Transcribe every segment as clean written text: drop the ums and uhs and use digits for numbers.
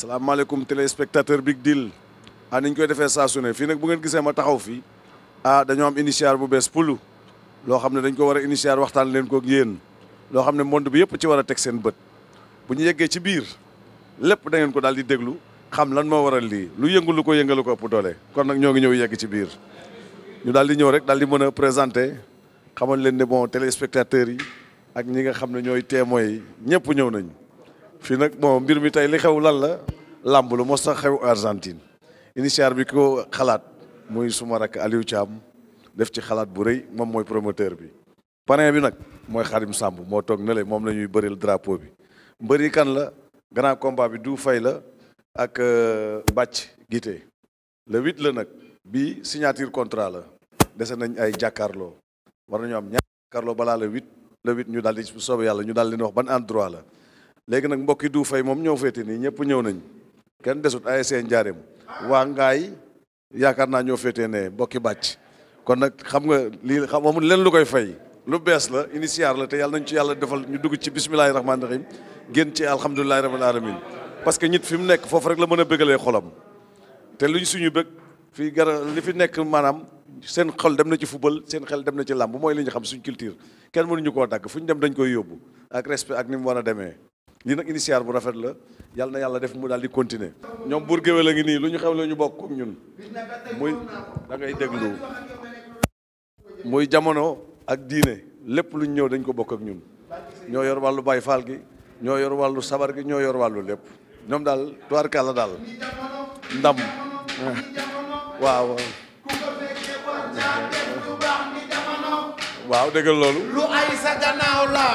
salaamaaleykum téléspectateur Big Deal ni ñu koy defee saa su ne fii nag bu ngeen gisee ma taxaw fii dañoo am initiative bu bees pulu loo xam ne dañ ko war a initiative waxtaan leen ko ak yéen loo xam ne monde bi yëpp ci war a teg seen bët bu ñu yeggee ci biir lépp da ngeen ko daal di déglu xam lan moo waral lii lu yëngu ko yëngalu ko ëpp doole kon nag ñoo ngi ñëw yegg ci biir ñu daal di ñëw rek daal di mën a présenter xamal leen ne bon téléspectateurs yi ak ñi nga xam ne ñooy témoins yi ñëpp ñëw nañ fii nag bon mbir mi tey li xew lan la làmb lu mos a xew Argentine initiative bi ko xalaat muy suma rakk Aliou Thiam def ci xalaat bu rëy moom mooy promoteur bi parrain bi nag mooy Xarim Samb moo toog ne le moom la ñuy bëril drapeau bi mbëri kan la grand combat bi du fay la ak bàcc gité le 8 la nag bi signature contrat la dese nañ ay jàkkaarloo war nañu am ñaar jàkkaarloo balaa le 8 ñu daal di soobee yàlla ñu daal leen wax ban endroit la léegi nag mbokki du fay moom ñëw féete nii ñëpp ñëw nañ kenn desut ASC Njaareem waa Ngaay yaakaar naa ñoo féetee ne mbokki bàcc kon nag xam nga lii xam amul leen lu koy fay lu bees la initiaire la te yàlla nañ ci yàlla defal ñu dugg ci bismillahi rahmaani rahim génn ci alhamdulilahi rabbil alamin parce que nit fi mu nekk foofu rek la mën a bëggalee xolam te luñ suñu bëgg fii li fi nekk maanaam seen xol dem na ci football seen xel dem na ci làmb mooy li ñu xam suñ culture kenn mënuñu koo dagg fu ñu dem dañ koy yóbbu ak respect ak ni mu war a demee lii nag initiaire bu rafet la yàlla na yàlla def mu daal di continuer ñoom buur géwél a ngi nii lu ñu xew la ñu bokk ak ñun muy da ngay déglu muy jamono ak diine lépp lu ñu ñëw dañ ko bokk ak ñun ñoo yor wàllu Baay Faal gi ñoo yor wàllu sabar gi ñoo yor wàllu lépp ñoom daal tubaarkàlla daal ndam waaw waaw déggal loolu lu ay sa gannaaw la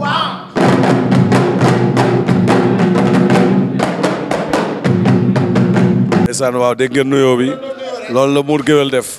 waaw ndeysaan waaw dégg ngeen nuyoo bi loolu la muur géwél def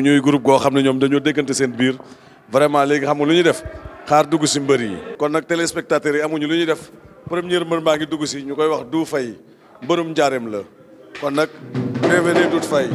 ñuy groupe goo xam ne ñoom dañoo déggante seen biir vraiment léegi xam nga lu ñuy def xaar dugg si mbër yi kon nag téléspectateurs yi amuñu lu ñuy def première mbër maa ngi dugg si ñu koy wax du fay mbërum njaareem la kon nag bienvenue Doudou Faye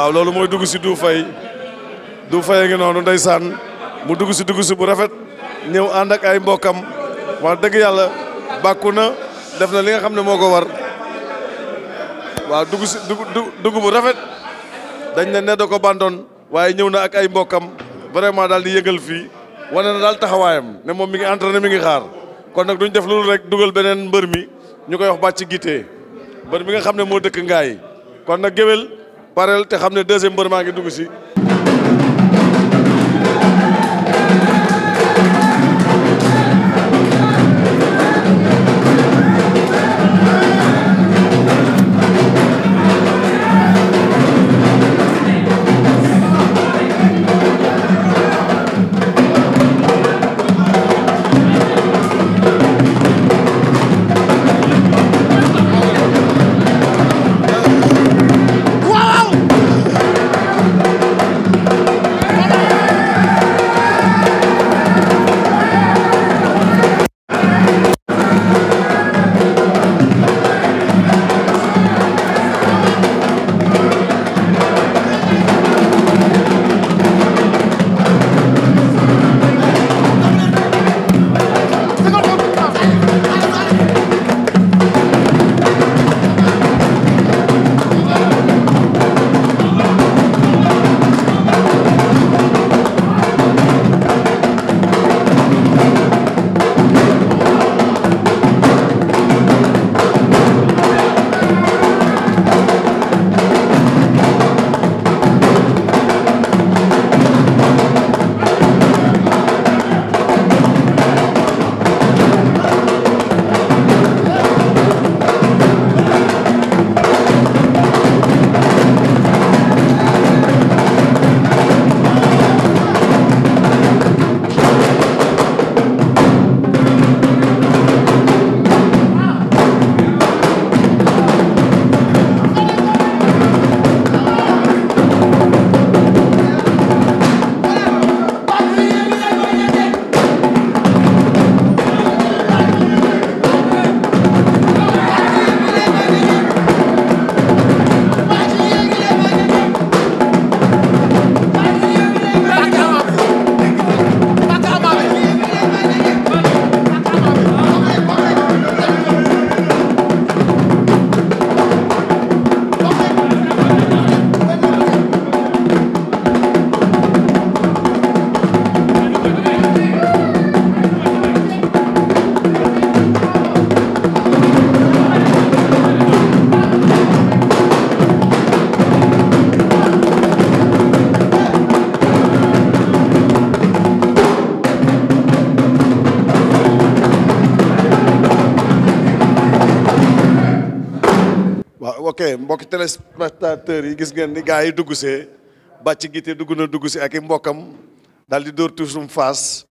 waaw loolu mooy dugg si du fay ngi noonu ndeysaan mu dugg si bu rafet ñëw ànd ak ay mbokkam wax dëgg yàlla bàkku na def na li nga xam ne moo ko war waaw dugg bu rafet dañ ne da ko bandoon waaye ñëw na ak ay mbokkam vraiment daal di yëgal fii wane na daal taxawaayam ne moom mi ngi entraîné mi ngi xaar kon nag duñ def loolu rek dugal beneen mbër mi ñu koy wax bàcc gité mbër mi nga xam ne moo dëkk ngaay kon nag géwél parel te xam ne deuxième mbër maa ngi dugg si ok mbokki téléspectateurs yi gis ngeen ni gars yi dugg see bàcc gite dugg si ak i mbokkam daal di dóor tuusum faas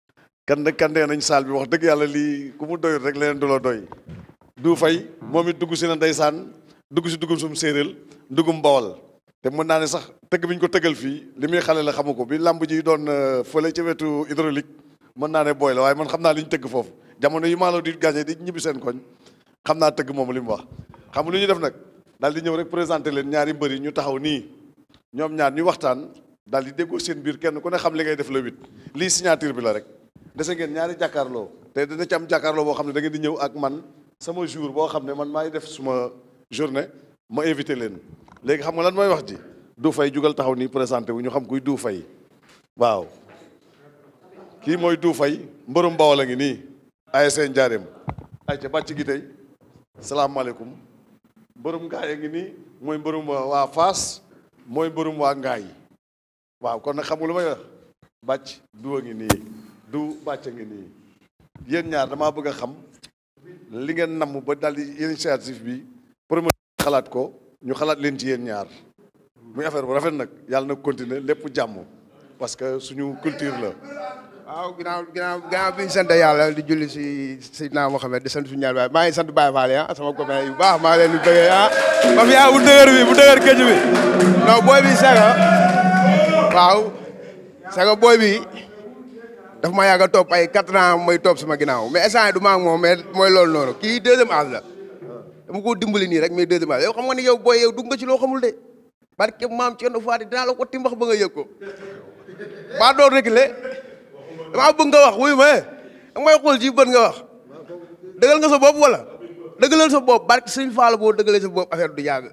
kandee nañ saal bi wax dëgg yàlla lii ku mu doyul rek leneen du la doy du fay moom it dugg si na ndeysaan dugg si dugum sum séeréel dugum bawal te mën naa ne sax tëgg bi ñu ko tëggal fii li muy xale la xamu ko bi làmb ji doon fële ca wetu hydraulique mën naa ne booy la waaye man xam naa li ñu tëgg foofu jamono yi maaloo di gagné di ñibbi seen koñ xam naa tëgg moom li mu wax xam lu ñu def nag daal di ñëw rek présenté leen ñaari mbër yi ñu taxaw nii ñoom ñaar ñu waxtaan daal di déggoo seen biir kenn ku ne xam li ngay def le 8 lii signature bi la rek dese ngeen ñaari jàkkaarloo te dina ci am jàkkaarloo boo xam ne da ngeen di ñëw ak man sama jour boo xam ne man maay def suma journée ma invité leen léegi xam nga lan mooy wax ji du fay jugal taxaw nii présenté wu ñu xam kuy du fay waaw kii mooy du fay mbërum Bawol a ngi nii ASC Njaareem ay ca bàcc gi tey salaamaaleykum mbërum ngaay a ngi nii mooy mbërum waa Fass mooy mbërum waa ngaay waaw kon nag xam nga lu may wax bàcc du a ngi nii du bàcc a ngi nii yéen ñaar damaa bëgg a xam li ngeen namm ba daal di initiative bi promoteur xalaat ko ñu xalaat leen ci yéen ñaar muy affaire bu rafet nag yàlla na continuer lépp jàmm parce que suñu culture la. waaw ginnaaw bi ñu sant yàlla di julli si Seydina Mohamed di sant suñu ñaar baay maa ngi sant Baye Fall ah sama copain yu baax maa leen di bëggee ah. ma fi bu dëgër bi bu dëgër këj bi non booy bi Sega waaw Sega booy bi daf ma yàgg a topp ay 4 ans mooy topp sama ginnaaw mais instant du ma ak moom mais mooy loolu noonu kii deuxième âge la dama ko dimbali nii rek mais deuxième âge yow xam nga ni yow booy yow dugg nga ci loo xamul de barke maam Thierno Fati dinaa la ko timbax ba nga yëg ko ba doon réglé damaa bëgg nga wax wuyu ma da may xool ci bët nga wax dëggal nga sa bopp wala dëggalal sa bopp barke Sëñ Fall boo dëggalee sa bopp affaire du yàgg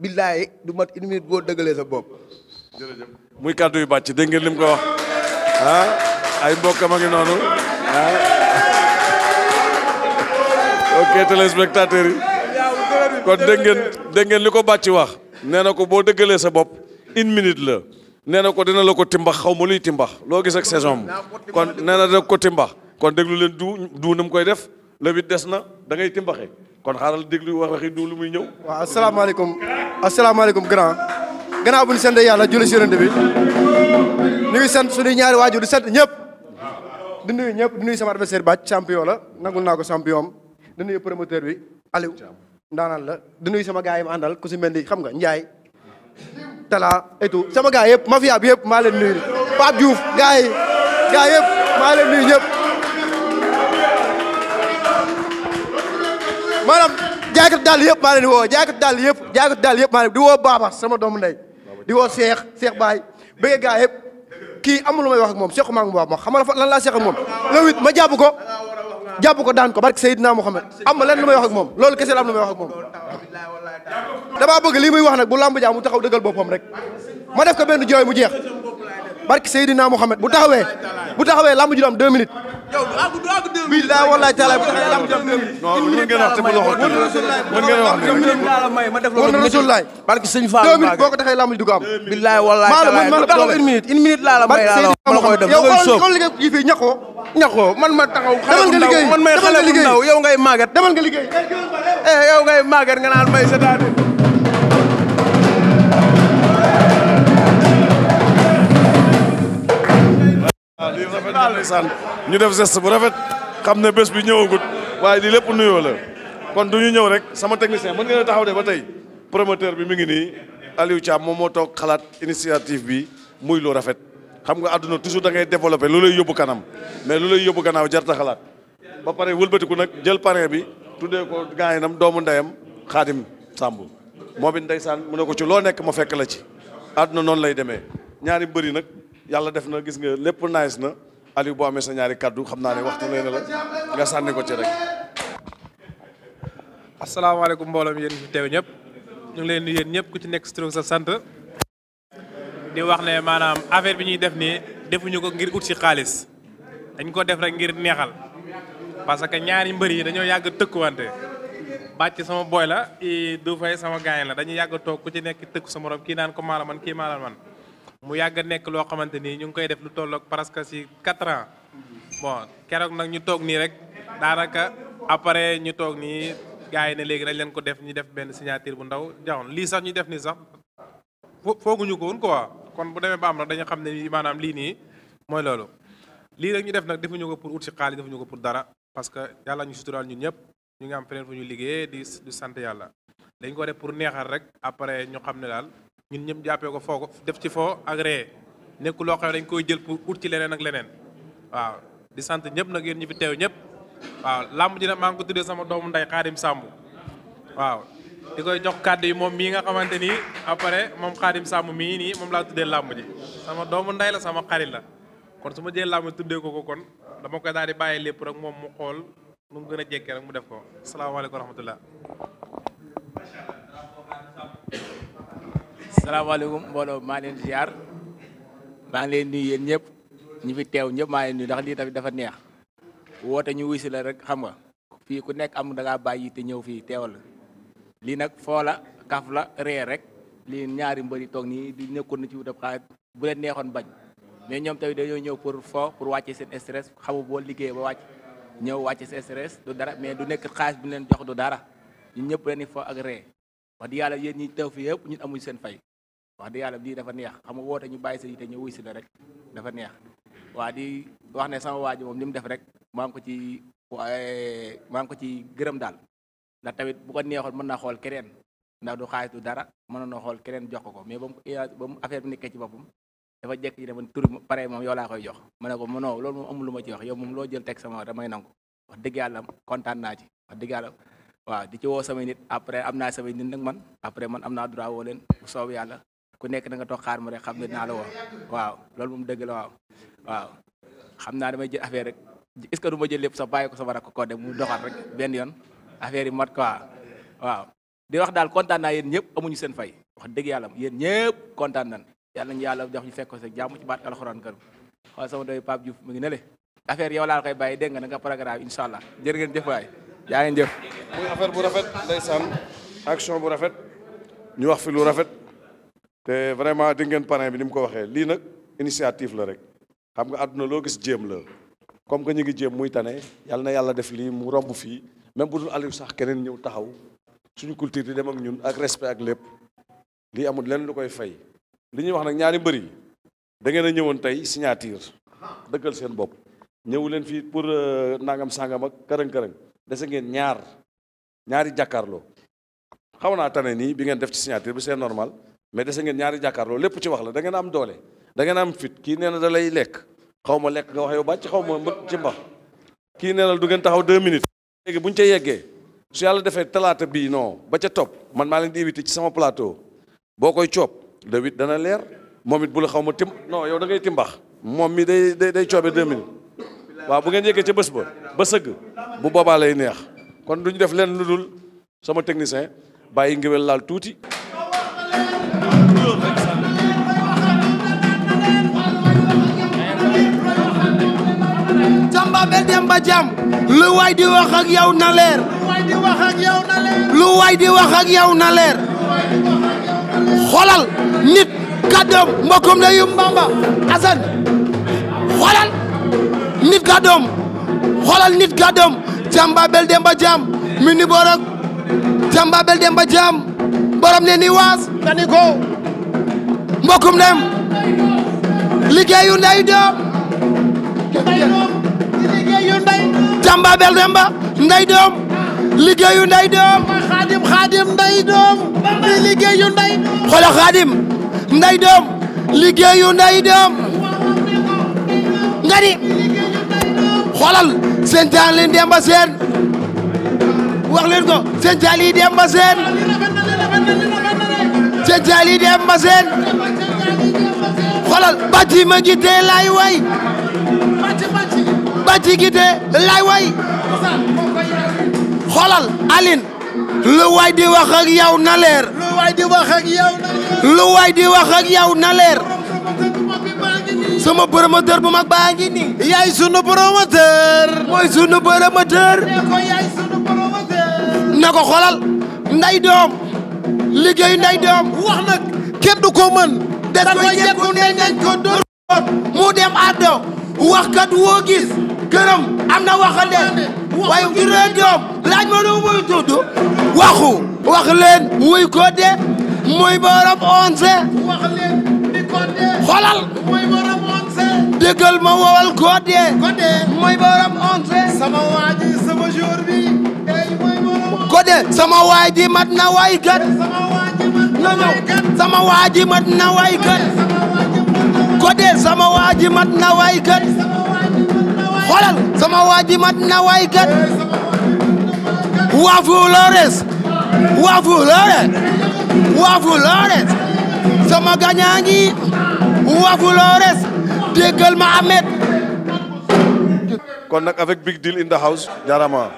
billaay du mat 1 minute boo dëggalee sa bopp. jërëjëf muy kàddu yu bàcc dégg ngeen lim ko wax ay mbokkam a ngi noonu ok téléspectateurs yi kon dégg ngeen li ko bàcc wax nee na ko boo dëggalee sa bopp 1 minute la. nee na ko dina la ko timbax xaw ma luy timbax loo gis ak saison kon nee na dina ko timbax kon déglu leen du na mu koy def le 8 des na da ngay timbaxee kon xaaral déglu waxi du lu muy ñëw. waaw asalaamaaleykum gannaaw bu ñu sant yàlla julli si yonent bi ñu ngi sant suñuy ñaari waajur di sant ñëpp di nuyu sama adversaire Bac champion la nangul naa ko champion di nuyu promoteur bi Aliou ndaanaan la di nuyu sama gars yi ma àndal ku si mel ni xam nga Ndiaye. Tala et tout sama gars yëpp mafia bi yëpp maa leen nuyu Pape Diouf gars yëpp maa leen nuyu ñëpp maanaam jaaykat daal yëpp maa leen di woo jaaykat daal yëpp maa leen di woo Baba sama doomu ndey di woo Cheikh Baye bëgg gars yëpp kii amul lu may wax ak moom Cheikh maa ngi mu wax ma xam nga lan laa Cheikh ak moom le 8 ma jàpp ko daan ko barke Seydina Mohamed am ma lenn lu may wax ak moom loolu kese la am lu may wax ak moom damaa bëgg lii muy wax nag bu lamb jaa mu taxaw dëggal boppam rek ma def ko benn jooy mu jeex barke Seydina Mohamed bu taxawee lamb ji du am 2 minutes. yow du àgg 2 minutes. billahi wallahi taala bu taxawee lamb ji am 2 minutes. non mën ngeen wax te bu loxo mën ngeen wax ne ma def loolu Rasulullah barke Sëñ Fall 2 minutes boo ko taxee lamb ji du ko am. billahi wallahi taala ma taxaw 1 minute laa la may laa la koy def. yow xool liggéey yi fii ñaxoo man ma taxaw demal nga liggéey man may xale bu ndaw yow ngay màgget demal nga liggéey yow ngay màgget nga naan may seetaane waaw lii rafet na ndeysaan ñu def geste bu rafet xam ne bés bi ñëwagut waaye lii lépp nuyoo la kon du ñu ñëw rek sama technicien mën ngeen a taxaw de ba tey promoteur bi mi ngi nii Aliou Thiam moom moo toog xalaat initiative bi muy lu rafet xam nga àdduna toujours da ngay développé lu lay yóbbu kanam mais lu lay yóbbu gannaaw jarta xalaat ba pare wëlbatiku nag jël parrain bi tuddee ko gaayinam doomu ndeyam Xaadim Samb moom it ndeysaan mu ne ko ci loo nekk ma fekk la ci àdduna noonu lay demee ñaari bëri nag yàlla def na gis nga lépp nice na Aliou boo amee sa ñaari kaddu xam naa ne waxtu leen la nga sànni ko ci rek. asalaamaaleykum mbooloo mi yéen fi teew ñëpp ñu ngi leen di yéen ñëpp ku ci nekk si tur sa sant di wax ne maanaam affaire bi ñuy def nii defuñu ko ngir ut si xaalis dañ ko def rek ngir neexal parce que ñaari mbër yi dañoo yàgg tëkkuwante bàcc sama boy la du fay sama gaañ la dañuy yàgg toog ku ci nekk tëkku sa morom kii naan ko maala man kii maala man mu yàgg nekk loo xamante ni ñu ngi koy def lu tolloog presque si 4 ans bon keroog nag ñu toog nii rek daanaka après ñu toog nii gars yi ne léegi dañ leen ko def ñu def benn signature bu ndaw jaxoon lii sax ñu def nii sax fooguñu ko woon quoi kon bu demee ba am nag dañu xam ne nii maanaam lii nii mooy loolu lii rek ñu def nag defuñu ko pour ut si xaalis defuñu ko pour dara parce que yàlla ñu suturaal ñun ñëpp ñu ngi am feneen fu ñu liggéeyee di sant yàlla dañ ko def pour neexal rek après ñu xam ne daal ñun ñëpp jàppee ko foo ko def ci foo ak ree nekku loo xam ne dañ koy jël pour ut ci leneen ak leneen waaw di sant ñëpp nag yéen ñi fi teew ñëpp waaw làmb ji nag maa ngi ko tuddee sama doomu nday Xaadim Samb waaw di koy jox kàddu yi moom mii nga xamante ni après moom Xaadim Samb mii nii moom laa tuddee làmb ji sama doomu nday la sama xarit la kon su ma jëlee làmb tuddee ko kon dama koy daal di bàyyi lépp rek moom mu xool nu mu gën a jekkee rek mu def ko asalaamaaleykum wa rahmatullah salaamaaleykum mbooloo maa leen ziar maa ngi leen nuyu yéen ñëpp ñi fi teew ñëpp maa leen nuyu ndax lii tamit dafa neex woote ñu wuy si la rek xam nga fii ku nekk am da ngaa bàyyi te ñëw fii teewal la lii nag foo la kaf la ree rek lii ñaari mbëri toog nii di nekkoon na ci wutab xaalis bu leen neexoon bañ mais ñoom tamit dañoo ñëw pour foo pour wàcce seen stress xamu boo liggéey ba wàcc ñëw wàcce seen stress du dara mais du nekk xaalis bi leen jox du dara ñun ñëpp leen foo ak ree wax di yàlla yéen ñi teew fii yëpp ñun amuñ seen fay wax di yàlla lii dafa neex xam nga woote ñu bàyyi sa yite ñu wuy si la rek dafa neex waa di wax ne sama waaji moom li mu def rek maa ngi ko ci gërëm daal ndax tamit bu ko neexoon mën naa xool keneen ndax du xaalis du dara mën na xool keneen jox ko mais ba mu affaire bi nekkee ci boppam dafa jekk ci ne man tur pare moom yow laa koy jox ma ne ko non loolu moom amul lu ma ci wax yow moom loo jël teg sama damay nangu wax dëgg yàlla kontaan naa ci wax dëgg yàlla waaw di ci woo samay nit après am naa samay nit nag man après man am naa droit woo leen bu soob yàlla ku nekk da nga toog xaar ma rek xam ne dinaa la woo waaw loolu moom dëgg la waaw xam naa damay jël affaire rek est-ce que du ma jël lépp sax bàyyi ko sama rakk ko dem mu doxal rek benn yoon affaire yi mat quoi waaw di wax daal kontaan naa yéen ñëpp amuñu seen fay wax dëgg yàlla yéen ñëpp kontaan nañ yàlla nañu yàlla jox ñu fekk ko sa jàmm ci baat alxuraan kër xool sama doy Pape Diouf mu ngi ne le affaire yow laa koy bàyyi dégg nga nga programme incha allah jërë ngeen jëf waay yaa ngeen jëf muy affaire bu rafet ndeysaan action bu rafet ñu wax fi lu rafet te vraiment di ngeen parrain bi ni mu ko waxee lii nag initiative la rek xam nga àdduna loo gis jéem la comme que ñu ngi jéem muy tane yàlla na yàlla def lii mu romb fii même bu dul Aliou sax keneen ñëw taxaw suñu culture di dem ak ñun ak respect ak lépp lii amul lenn lu koy fay li ñuy wax nag ñaari mbër yi da ngeen a ñëwoon tey signature dëggal seen bopp ñëwu leen fii pour nangam sangam ak kërëng-kërëng dese ngeen ñaari jàkkaarloo xaw naa tane nii bi ngeen def ci signature bi c'est normal mais dese ngeen ñaari jàkkaarloo lépp ci wax la da ngeen am doole da ngeen am fit kii nee na da lay lekk xaw ma lekk nga wax yow bàcc xaw ma mbët ci mbax kii nee na du ngeen taxaw 2 minutes léegi buñu ca yeggee su yàlla defee talaata bii non ba ca topp man maa leen di invité ci sama plateau boo koy coob le 8 dana leer moom it bu la xaw ma tim non yow da ngay timbax moom mi day coobe 2 minutes waaw bu ngeen yeggee ca bés ba sëgg bu boobaa lay neex kon duñu def leen lu dul sama technicien bàyyi ngéwél laal tuuti Samba Bel Demba Jam lu waay di wax ak yow na leer lu waay di wax ak yow na leer xoolal nit kàddoom mbokkum la yu Mbamba Assane xoolal nit kàddoom Samba Bel Demba Jam mi ni borok Samba Bel Demba Jam borom ne ni waas dani ko mbokkum dem liggéeyu nday doom Samba Bel Demba nday doom liggéeyu nday doom xaadim nday doom liggéeyu nday xoolal xaadim nday doom liggéeyu nday doom nga ni xoolal seen taal leen Demba Seen wax leen ko seen taal yi Demba Seen seen taal yi Demba Seen xoolal bàcci ma gite lay way bàcci gite lay way xoolal Aline lu waay di wax ak yow na leer lu waay di wax ak yow na leer sama promoteur bu mag baa ngi nii yaay sunu promoteur mooy sunu promoteur na ko xoolal nday doom liggéey nday doom wax nag kenn du ko mën des ko jekku ne ngañ ko dóor mu dem addo waxkat woo gis këram am na waxande waaye ngir doom laaj ma nu muy tudd wax leen muy Codé muy borom 11 wax leen di Codé xoolal muy borom 11 déggal ma wowal Codé muy borom 11 sama waaji sama jour bi muy borom Codé sama waaji mat na waykat na ñëw sama waaji mat na waykat Codé sama waaji mat na waykat xoolal sama waaji mat na waykat waa Flores sama gañaangi waa Flores déggal ma Ahmed kon nag avec Big Deal in the house jarama